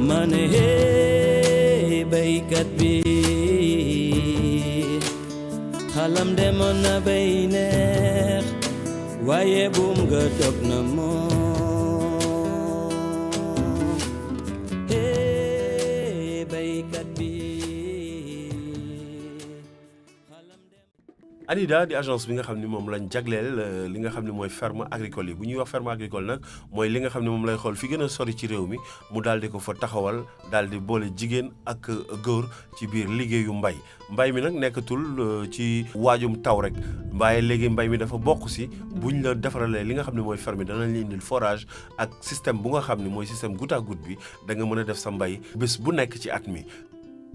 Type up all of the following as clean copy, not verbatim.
mane hey baykat bi xalam demoon na bay neex waaye buum nga dog na moom hey baykat bi ANIDA di agence bi nga xam ne moom lañ jagleel li nga xam ne mooy ferme agricole yi bu ñuy wax ferme agricole nag mooy li nga xam ne moom lay xool fi gën a sori ci réew mi mu daal di ko fa taxawal daal di boole jigéen ak góor ci biir liggéeyu mbay mi nag nekkatul ci waajum taw rek waaye léegi mbay mi dafa bokk si buñ la defaralee li nga xam ne mooy ferme danañ la indil forage ak système bu nga xam ne mooy système goutte à goutte bi da nga mën a def sa mbay bés bu nekk ci at mi.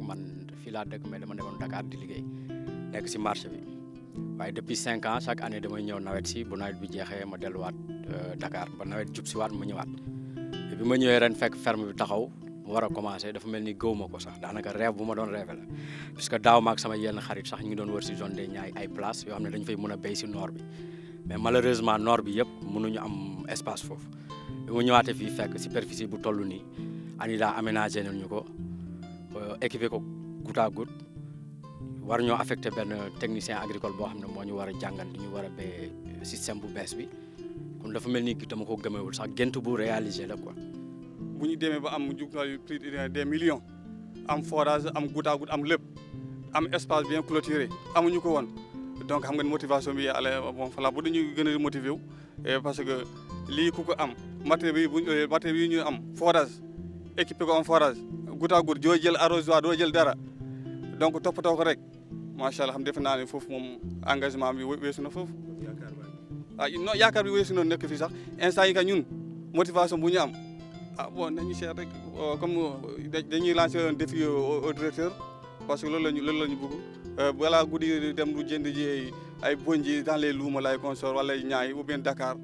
man fii laa dëkk mais dama demoon Dakar di liggéey nekk si marché bi. waaye depuis 5 ans chaque année damay ñëw nawet si bu nawet bi jeexee ma delluwaat Dakar ba nawet jub si waat ma ñëwaat et bi ma ñëwee ren fekk ferme bi taxaw mu war a commencé dafa mel ni gëw ma ko sax daanaka rêve bu ma doon rêvé la puisque daaw maag sama yenn xarit sax ñu ngi doon wër si zone des Niayes ay place yoo xam ne dañu fay mën a béy si nord bi mais malheureusement nord bi yëpp mënuñu am espace foofu bi ma ñëwaatee fii fekk superficie bu toll nii ANIDA aménagé nañu ko équipé ko goutte à goutte war ñoo affecté benn technicien agricole boo xam ne moo ñu war a jàngal li ñu war a béy système bu bees bi kon dafa mel ni dama ko gëmewul sax gént bu réalisé la quoi. bu ñu demee ba am jumtuwaay plus des millions am forage am goutte à goutte am lépp am espace bien clôturé amuñu ko woon donc xam nga motivation bi bon voilà bu dañuy gën a motivé wu parce que lii ku ko am matériel yi ñu am forage équipé ko am forage goutte à goutte doo jël arrosoir doo jël dara donc toppatoo ko rek macha allah xam defe naa ne foofu moom engagement bi weesu na foofu. Non yaakaar bi weesu na nekk fii sax instant yi ka ñun motivation bu ñu am bon nañu seet rek comme dañuy lancer un défi au directeur parce que loolu la ñu bëgg balaa guddi dem lu jënd ji ay bonji dans les luuma lay consort wala ñaay ou bien Dakar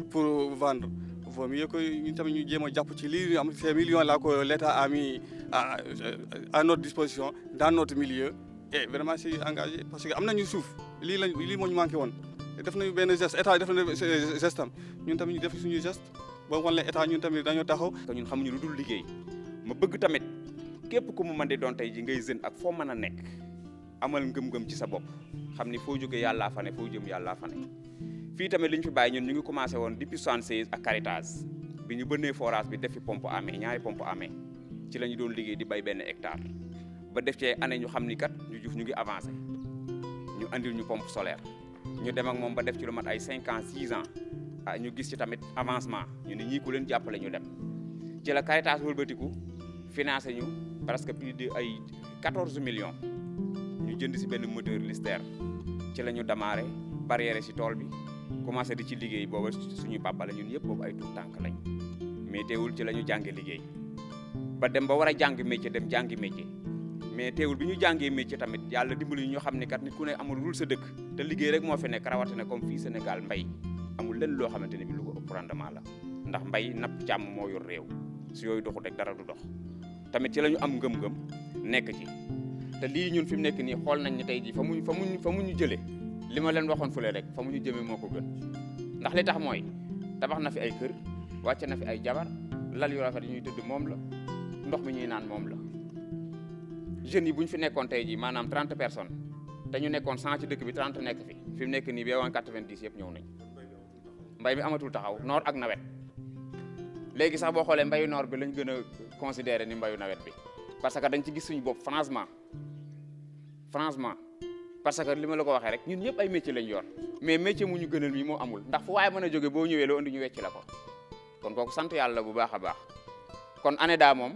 pour vendre vaut mieux que ñun tamit ñu jéem a jàpp ci lii am ces millions là que l'État a mis à notre disposition dans notre milieu et vraiment c'est engagé parce que am nañu suuf lii moo ñu manqué woon def nañu benn geste état def na geste am ñun tamit ñu def suñu geste boo wan leen état ñun tamit dañoo taxaw. que ñun xamuñu lu dul liggéey ma bëgg tamit képp ku mu mën di doon tey ji ngay jeune ak foo mën a nekk amal ngëm-ngëm ci sa bopp xam ni foo jógee yàllaa fa ne foo jëm yàllaa fa ne fii tamit li ñu fi bàyyi ñun ñu ngi commencé woon depuis 76 ak Caritas bi ñu bënnee forage bi def fi pompe à main ñaari pompe à main ci la ñu doon liggéey di bay benn hectare ba def cee année ñu xam ni kat ñu ngi avancé ñu andil ñu pompe solaire ñu dem ak moom ba def ci lu mat ay 5 ans 6 ans ñu gis ci tamit avancement ñu ne ñii ku leen jàppale ñu dem ci la Caritas wëlbatiku financé ñu presque plus de ay 14 millions ñu jënd si benn moteur Lister ci la ñu démarré barrière si tool bi commencé di ci liggéey booba suñu papa la ñun yëpp boobu ay tuut tànk lañ mais teewul ci la ñu jànge liggéey ba dem ba war a jàng métier dem jàngi métier mais teewul bi ñu jàngee métier tamit yàlla dimbali ñu xam ne kat nit ku ne amul lul sa dëkk te liggéey rek moo fi nekk rawatina comme fii Sénégal mbay amul lenn loo xamante ne bi lu ko ëpp rendement la ndax mbay napp càmm moo yor réew si yooyu doxul rek dara du dox tamit ci la ñu am ngëm-ngëm nekk ci te lii ñun fi mu nekk nii xool nañ ne tey jii fa mu ñu jëlee li ma leen waxoon fule rek fa mu ñu jëmee moo ko gën ndax li tax mooy tabax na fi ay kër wàcce na fi ay jabar lal yu rafet yi ñuy tëdd moom la ndox mi ñuy naan moom la jeunes yi bu ñu fi nekkoon tey jii maanaam 30 personnes te ñu nekkoon 100 ci dëkk bi 30 nekk fi mu nekk nii ba woon 90 yëpp ñëw nañ mbay mi amatul taxaw noor ak nawet léegi sax boo xoolee mbayu noor bi lañ gën a considéré ni mbayu nawet bi parce que dañ ci gis suñu bopp franchement parce que li ma la ko waxee rek ñun ñëpp ay métier lañ yor mais métier mu ñu gënal mi moo amul ndax fu waaye mën a jóge boo ñëwee loo indi ñu wecc la ko kon kooku sant yàlla bu baax a baax kon ANIDA moom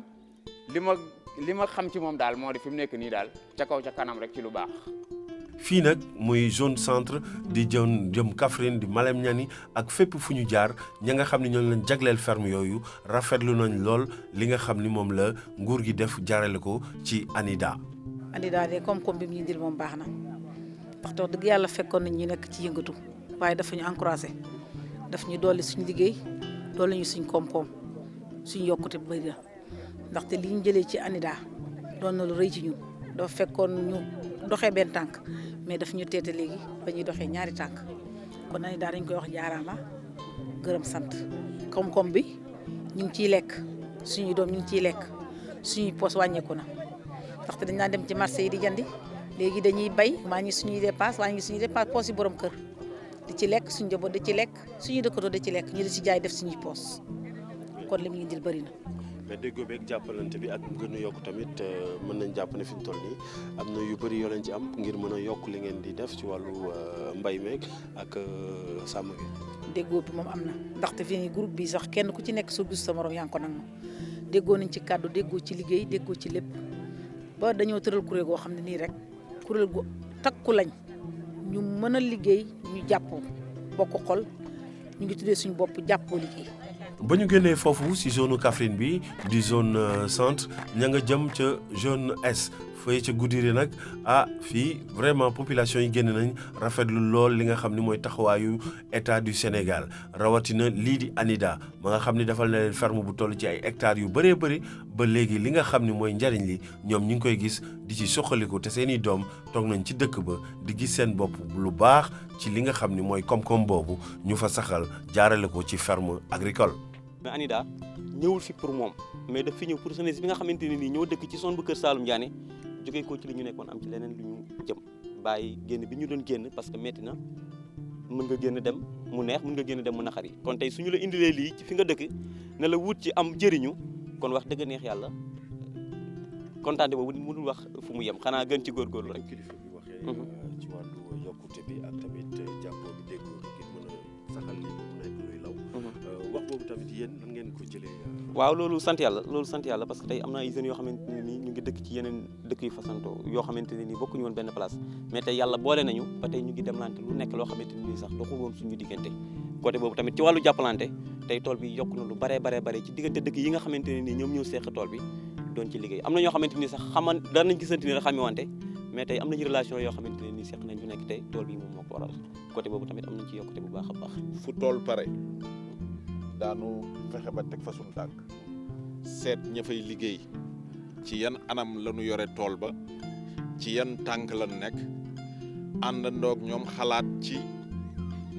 li ma xam ci moom daal moo di fi mu nekk nii daal ca kaw ca kanam rek ci lu baax. fii nag muy zone centre di jëm Kaffrine di Malem Niani ak fépp fu ñu jaar ña nga xam ne ñoo leen jagleel ferme yooyu rafetlu nañ lool li nga xam ni moom la nguur gi def jaarale ko ci ANIDA. ANIDA de koom-koom bi mu ñu indil moom baax na ndax wax dëgg yàlla fekkoon nañ ñu nekk ci yëngatu waaye dafa ñu encouragé daf ñu dolli suñu liggéey dolli ñu suñ koom-koom suñu yokkute bu bëri la ndaxte li ñu jëlee ci ANIDA doon na lu rëy ci ñun dafa fekkoon ñu doxee benn tànk mais daf ñu teete léegi ba ñuy doxee ñaari tànk kon ANIDA dañ koy wax jaaraama gërëm sant koom-koom bi ñu ngi ciy lekk suñuy doom ñu ngi ciy lekk suñuy poos wàññeeku na ndaxte dañ daan dem ci marché yi di jëndi léegi dañuy bay wàññi suñuy dépense poos yi borom kër di ci lekk suñu njaboot di ci lekk suñuy dëkkatoo di ci lekk ñu di ci jaay def suñuy poos kon li mu ngi jël bëri na. mais déggoo beeg jàppalante bi ak gën a yokk tamit mën nañ jàpp ne fi mu toll nii am na yu bëri yoo leen ci am ngir mën a yokk li ngeen di def ci wàllu mbay meeg ak sàmm gi. déggoo bi moom am na ndaxte fii nii groupe bi sax kenn ku ci nekk soo gis sa morom yaa ngi ko nangu déggoo nañ ci kàddu déggoo ci liggéey déggoo ci lépp ba dañoo tëral kuréel goo xam ne nii rek kuréel gu takku lañ ñu mën a liggéey ñu jàppoo bokk xol ñu ngi tuddee suñu bopp jàppoo liggéey. ba ñu génnee foofu ci zone Kaffrine bi di zone centre ña nga jëm ca zone est fay ca Goudiri nag fii vraiment population yi génn nañ rafetlu lool li nga xam ni mooy taxawaayu état du Sénégal rawatina lii di ANIDA ma nga xam ni defal na leen ferme bu toll ci ay hectares yu bëree bëri ba léegi li nga xam ni mooy njariñ li ñoom ñu ngi koy gis di ci soxaliku te seeni doom toog nañ ci dëkk ba di gis seen bopp lu baax ci li nga xam ni mooy koom-koom boobu ñu fa saxal jaarale ko ci ferme agricole. mais ANIDA ñëwul fi pour moom mais daf fi ñëw pour jeunesse bi nga xamante ne nii ñoo dëkk ci zone bu Kër Saalum Diané jógee ko ci li ñu nekkoon am ci leneen lu ñu jëm bàyyi génn bi ñu doon génn parce que metti na mën nga génn dem mu neex mën nga génn dem mu naqari kon tey suñu la indilee lii ci fi nga dëkk ne la wut ci am jëriñu kon wax dëgg neex yàlla kontaante boobu mënul wax fu mu yem xanaa gën ci góorgóorlu rek. kilifa bi waxee ci wàllu yokkute bi ak tamit jàppoo bi déggoo bi ngir mën a saxal li mu nekk luy law. wax boobu tamit yéen nan ngeen ko jëlee. waaw loolu sant yàlla parce que tey am na ay jeunes yoo xamante ne nii ñu ngi dëkk ci yeneen dëkk yu fasanto yoo xamante ne nii bokkuñu woon benn place mais tey yàlla boole nañu ba tey ñu ngi demlante lu nekk loo xamante ne nii sax doxul woon suñu diggante côté boobu tamit ci wàllu jàppalante tey tool bi yokk na lu bare ci diggante dëkk yi nga xamante ne nii ñoom ñoo seq tool bi doon ci liggéey am na ñoo xamante ni sax daan nañ gisante ni rek xamewante mais tey am nañu relation yoo xamante ne nii seq nañ ñu nekk tey tool bi moom moo ko waral côté boobu tamit am nañ ci yokkute bu baax a baax. fu tool pare daanu fexe ba teg fa suñu tànk seet ña fay liggéey ci yan anam la ñu yore tool ba ci yan tànk la ñu nekk àndandoog ñoom xalaat ci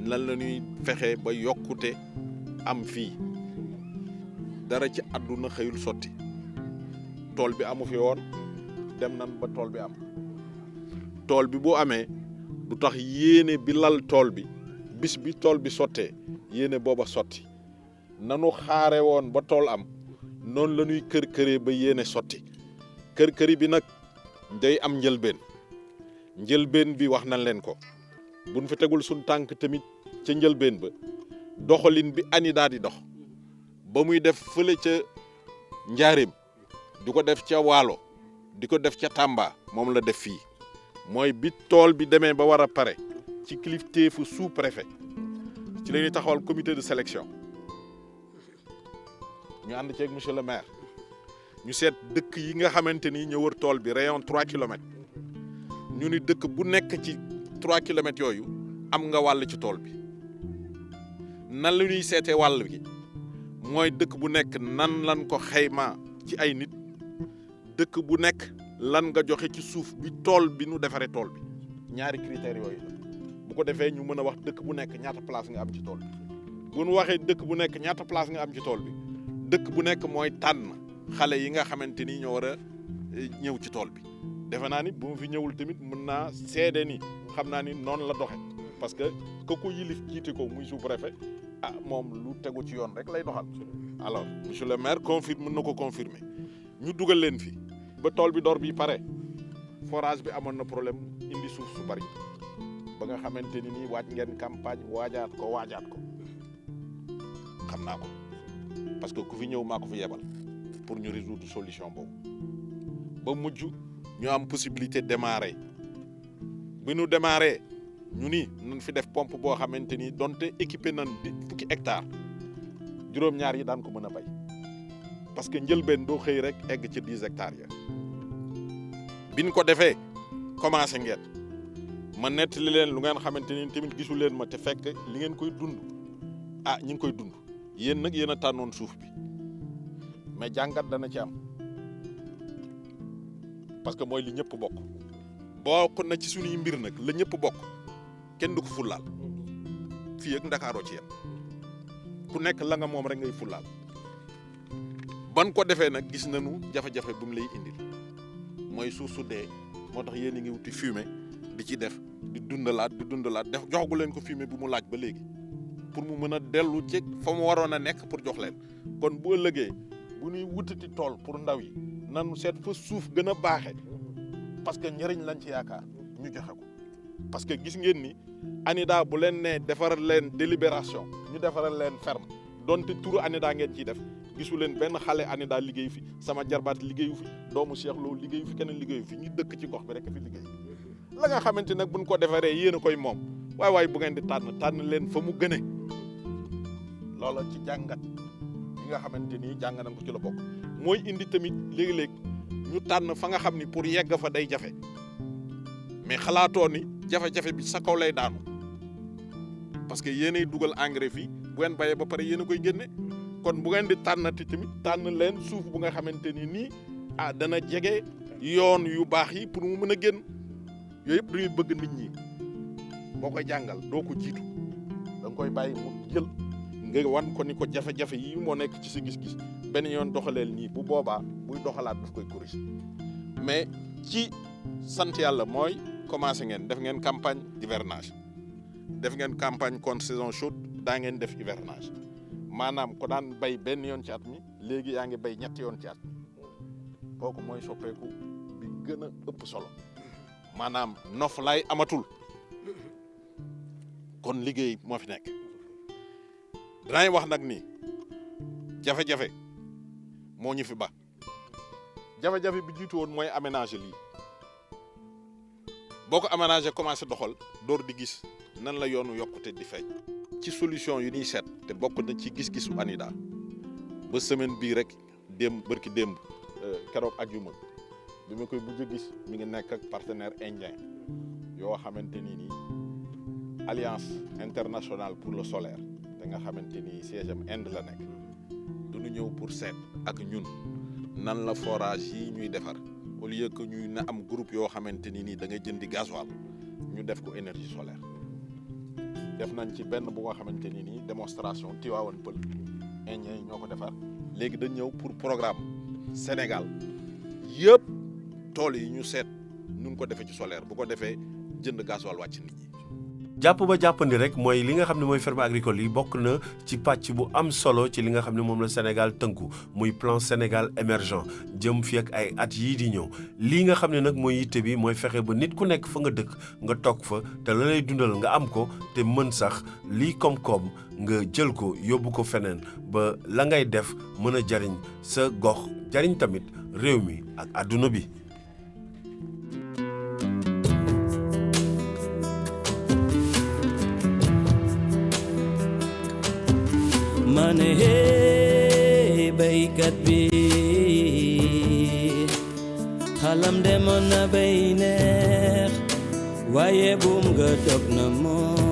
lan la ñuy fexe ba yokkute am fii dara ci àdduna xëyul sotti tool bi amu fi woon dem nan ba tool bi am tool bi bu amee du tax yéene bi lal tool bi bis bi tool bi sottee yéene booba sotti nanu xaare woon ba tool am noonu la ñuy kër-këree ba yéene sotti kër-këri bi nag day am njëlbeen bi wax nañ leen ko buñ fi tegul suñ tànk tamit ca njëlbeen ba doxalin bi ANIDA di dox ba muy def fële ca Njaaréem di ko def ca Waalo di ko def ca Tamba moom la def fii mooy bi tool bi demee ba war a pare ci kilifteefu sous-préfet ci la ñuy taxawal comité de sélection ñu ànd ceeg monsieur le maire ñu seet dëkk yi nga xamante ni ñoo wër tool bi rayon 3 kilomètres ñu ni dëkk bu nekk ci 3 kilomètres yooyu am nga wàll ci tool bi nan la ñuy seetee wàll gi mooy dëkk bu nekk nan lan ko xayma ci ay nit dëkk bu nekk lan nga joxe ci suuf bi tool bi nu defaree tool bi ñaari critères yooyu la bu ko defee ñu mën a wax dëkk bu nekk ñaata place nga am ci tool bi bu nu waxee dëkk bu nekk ñaata place nga am ci tool bi dëkk bu nekk mooy tànn xale yi nga xamante ni ñoo war a ñëw ci tool bi defe naa ni bu ma fi ñëwul tamit mën naa seede ni xam naa ni noonu la doxe parce que ko yilif jiite ko muy sous-préfet moom lu tegu ci yoon rek lay doxal alors monsieur le maire mën na ko confirmer ñu dugal leen fi ba tool bi door bi pare forage bi amoon na problème indi suuf su bari ba nga xamante ni nii waaj ngeen campagne waajaat ko xam naa ko parce que ku fi ñëw maa ko fi yebal pour ñu résoudre solution boobu ba mujj ñu am possibilité démarrer bi ñu démarrer ñu ni nañ fi def pompe boo xamante ni donte équipé nañ fukki hectare juróom-ñaar yi daan ko mën a bay parce que njëlbeen doo xëy rek egg ci 10 hectares ya biñ ko defee commencé ngeen ma nettali leen lu ngeen xamante ni tamit gisu leen ma te fekk li ngeen koy dund ñi ngi koy dund yéen nag yéen a tànnoon suuf bi mais jàngat dana ci am parce que mooy li ñëpp bokk na ci suñuy mbir nag la ñëpp bokk kenn du ko fullaal fii ak Ndakaaroo ci yem ku nekk la nga moom rek ngay fullaal ban ko defee nag gis nañu jafe-jafe bu mu lay indil mooy suuf su dee moo tax yéen a ngi wuti fumier di ci def di dundalaat def joxagu leen ko fumier bu mu laaj ba léegi pour mu mën a dellu ci fa mu waroon a nekk pour jox leen kon bu ëllëgee bu ñuy wutati tool pour ndaw yi nanu seet fa suuf gën a baaxe parce que njëriñ lañ ci yaakaar ñu joxe ko parce que gis ngeen ni ANIDA bu leen ne defaral leen délibération ñu defaral leen ferme donte turu ANIDA ngeen ciy def gisu leen benn xale ANIDA liggéeyu fi sama jarbaat liggéeyu fi doomu Cheikh Lo liggéeyu fi keneen liggéeyu fi ñu dëkk ci gox bi rek fi liggéey la nga xamante nag buñ ko defaree yéen a koy moom waaye bu ngeen di tànn leen fa mu gëne loola ci jàngat yi nga xamante ni jàng nañ ko ci la bokk mooy indi tamit léegi-léeg ñu tànn fa nga xam ni pour yegg fa day jafe mais xalaatoo ni jafe-jafe bi sa kaw lay daanu parce que yéenay dugal engrais fii bu ngeen bayee ba pare yéen a koy génne kon bu ngeen di tànnati tamit tànn leen suuf bu nga xamante ni nii dana jege yoon yu baax yi pour mu mën a génn yooyu yëpp dañuy bëgg nit ñi boo koy jàngal doo ko jiitu da nga koy bàyyi mu jël nga wan ko ni ko jafe-jafe yi moo nekk ci sa gis-gis benn yoon doxaleel nii bu boobaa buy doxalaat daf koy corriger mais ci sant yàlla mooy commencé ngeen def ngeen campagne d'hivernage def ngeen campagne contre saison chaude daa ngeen def hivernage maanaam ko daan bay benn yoon ci at mi léegi yaa ngi bay ñetti yoon ci at mi kooku mooy soppeeku bi gën a ëpp solo maanaam noflaay amatul kon liggéey moo fi nekk danañ wax nag ni jafe-jafe moo ñu fi ba jafe-jafe bi jiitu woon mooy aménager lii boo ko aménager commencé doxal door di gis nan la yoonu yokkute di feeñ ci solution yu ñuy seet te bokk na ci gis-gisu ANIDA ba semaine bii rek bërki démb keroog ajjuma bi ma koy mujj gis mi ngi nekk ak partenaire indien yoo xamante ni nii alliance internationale pour le solaire te nga xamante ni siège am Inde la nekk duñu ñëw pour seet ak ñun nan la forage yi ñuy defar au lieu que ñuy na am groupe yoo xamante ni nii da ngay jëndi gasoil ñu def ko énergie solaire def nañ ci benn bu nga xamante ni nii démonstration Tivaouane Peulh indien yi ñoo ko defar léegi dañ ñëw pour programme Sénégal yëpp tool yi ñu seet nun ko defee ci solaire bu ko defee jënd gasoil wàcc nit ñi. jàpp ba jàppandi rek mooy li nga xam ne mooy ferme agricole yi bokk na ci pàcc bu am solo ci li nga xam ne moom la Sénégal tënku muy plan Sénégal émergent jëm fi ak ay at yii di ñëw lii nga xam ne nag mooy yitte bi mooy fexe ba nit ku nekk fa nga dëkk nga toog fa te la lay dundal nga am ko te mën sax lii koom-koom nga jël ko yóbbu ko feneen ba la ngay def mën a jariñ sa gox jariñ tamit réew mi ak àdduna bi. mane hey baykat bi xalam demoon na bay neex waaye buum nga dog na moom